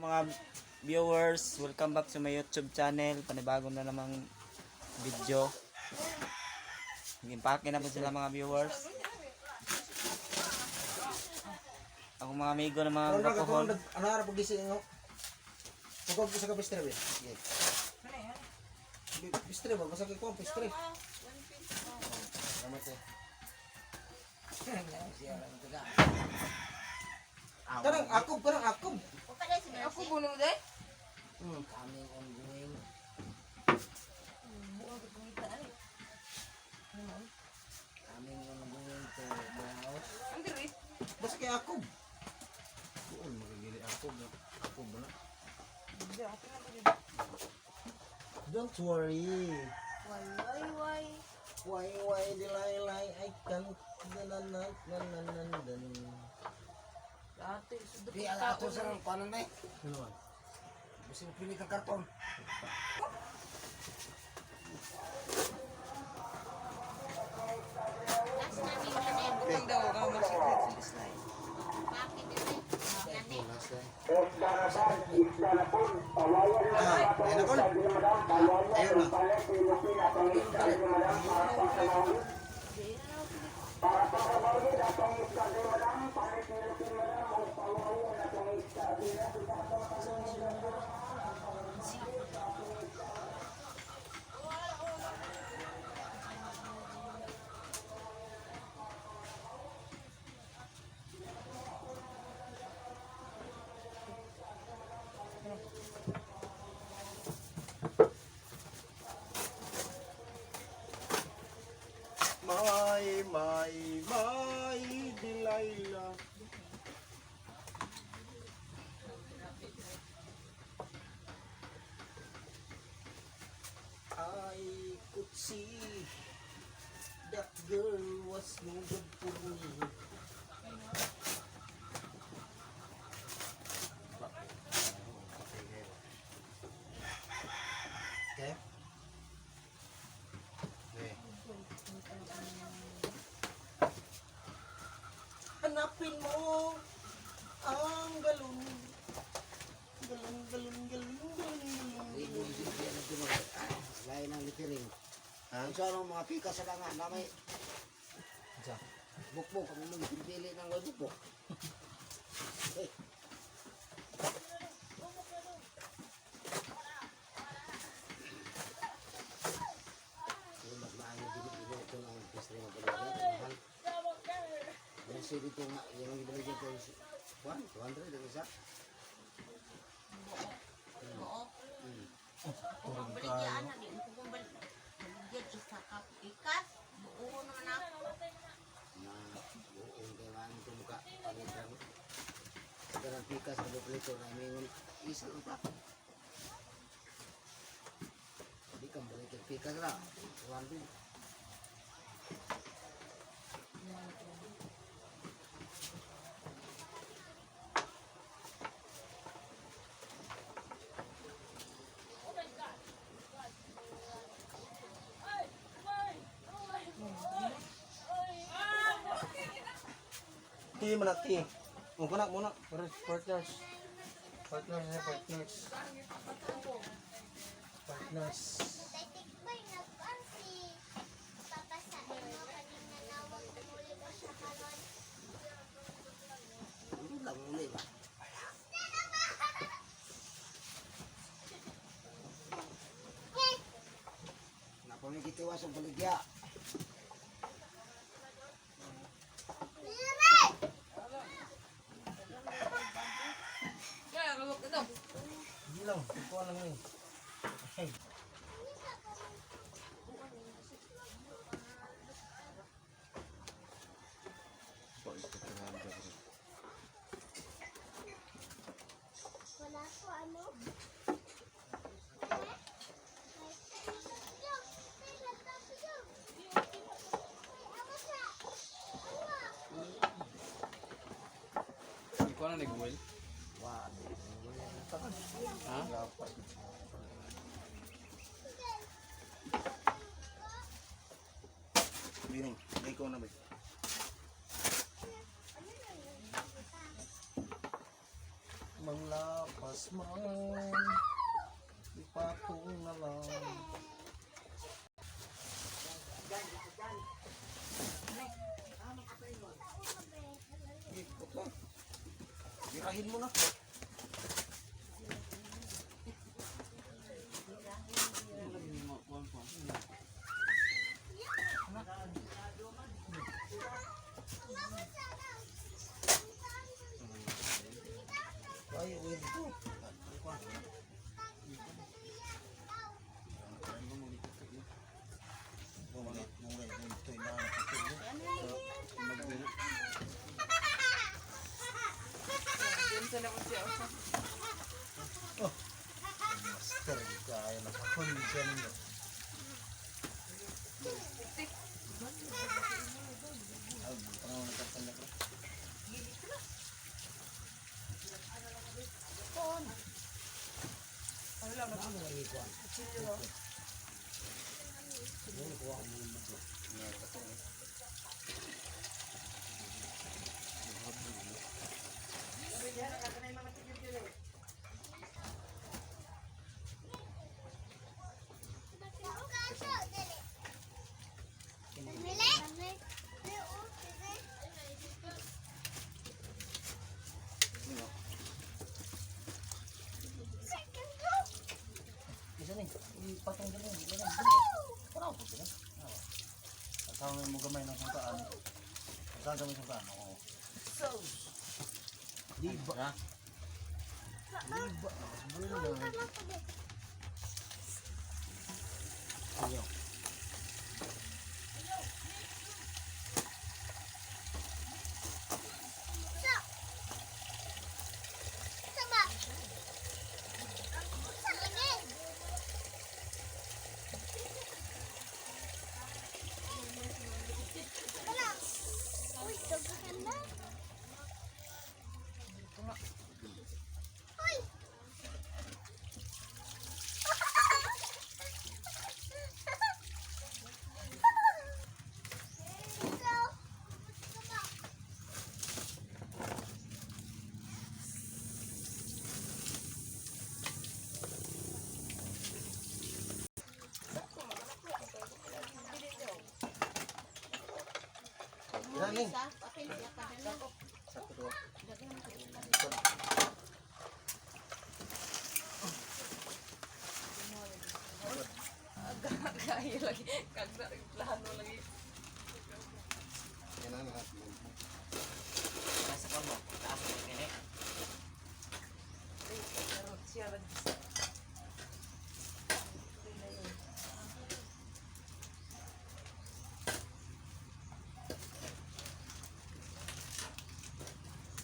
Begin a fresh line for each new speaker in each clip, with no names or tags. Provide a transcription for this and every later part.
Mga viewers, welcome back to my YouTube channel. Panibago na namang video. Nag-impake na po sila, mga viewers. Ako mga amigo ng mga
Ano ra
kapuhon.
ano ra pag gising mo? Pagkog sa ka pistre ba? Sige. Pistre ba? Basta kay ko pistre. Salamat eh. Kanang akob, kanang akob.
Ako buno day.
Coming ongoing. Coming ongoing to my house.
Ang diri.
Basta kay akob. Kuon magigili akob na. Akob ba na? Don't worry.
Why why why?
Why Delilah, I can't na na na na na na na.
Dati sudok
Di ala ato sa nang kanon eh.
Ano man?
Basta mo pili kang karton.
Butang daw ka mag-secret sa slide.
Ah, ayun na kol. Ayun na. My, my, my, Delilah. I could see that girl was no good for me. Okay? Okay. Hanapin mo ang galon. Galon, galon, galon, galon, galon.
Libo yung silbi ang nagtumag. Lain ang litiring.
Ha?
Ang sa anong mga pika sa langa na may
Sa?
bukbok. Ang mga pili ng way bukbok. Eh. Pero mas maayo din ito ang pistre ng baligya. Mahal. Yung sili dito nga, yung ang ibaligya ko is 1, 200 ang isa.
Turog kayo.
Na buong kay man ito muka palitan sa ganang pikas na buplito na imingon isa lang pa di ka balik ang pikas ra 200.
Ti man ti. Mo kana muna partners. Partners na partners. Partners.
Tikbay nagkuan si Papa sa imo kaning nanawag muli ko siya karon.
Ano lang uli ba? Napamikitiwas ang baligya.
Dire!
Kaya rawak na daw.
Hindi lang, kuha lang ni. Hey.
Wala ko ano.
Ikaw na nag-well?
Wow.
Ha?
Biring, ikaw na ba? Manglapas. Taas man. Ipatong na lang. Sige, putla. Birahin mo na. Ay, uwi dito.
Diyan sa naman siya.
Master, kaya nakakon siya ninyo. Ay, tanong na tatanda ko. Isa ni, ipatong dali. Parang ko sila. Kasama mo gamay ng sungkaan. Kasama gamay ng sungkaan. Oo. Di ba? Di ba? Nakasbulan. Ayaw.
Uy, daghan na. Uy! Ikaw, ikaw.
Yan eh. Sakto to.
Kaya lagi. Kagsa, plano lagi.
Yan na lahat.
Nasa ka mo. Taas mo kini.
Pero siya rin.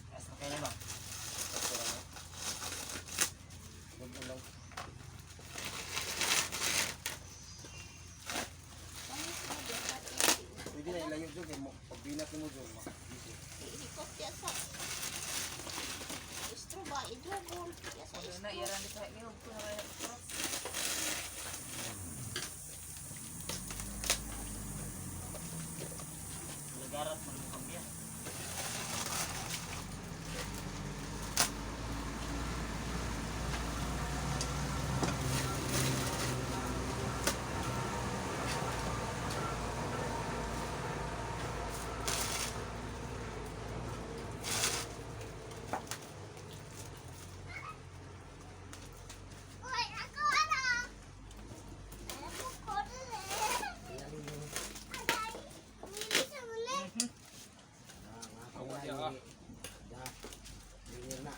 Taas mo kini ba?
Sakto lang. Eh. Ganun lang. Pwede na ilayo dyan. Kaya mo- pag binat mo dyan, makabisi.
Ihikot ya sa istro ba? Idubol. Ya sa
Wala na, iyaran di sa inyo.
Lagarat mo mo kambya.
Uy, ako ano? Ako korle. Aday, mili sa muli.
Ako Da. Bigir na.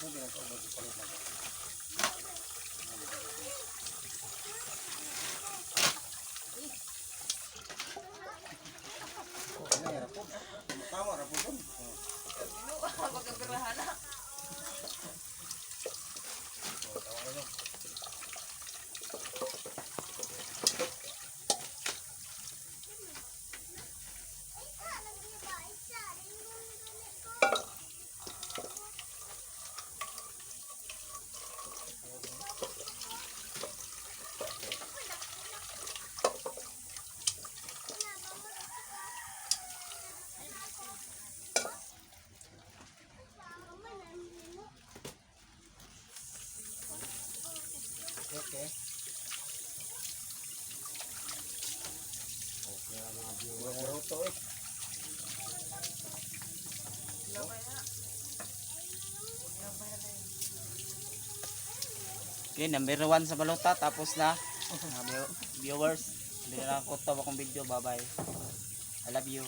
Mo ginagawa ko palit na. Oh, ano yan, rapo? Tama, rapo dun. Oh,
Ano, pagkagarahan na.
oh, tama na yun.
Isa, lagi ba? Isa, ringon ko.
Roto eh.
Okay, number 1 sa balota. Tapos na. Mga viewers, hindi na ako akong video. Bye-bye. I love you.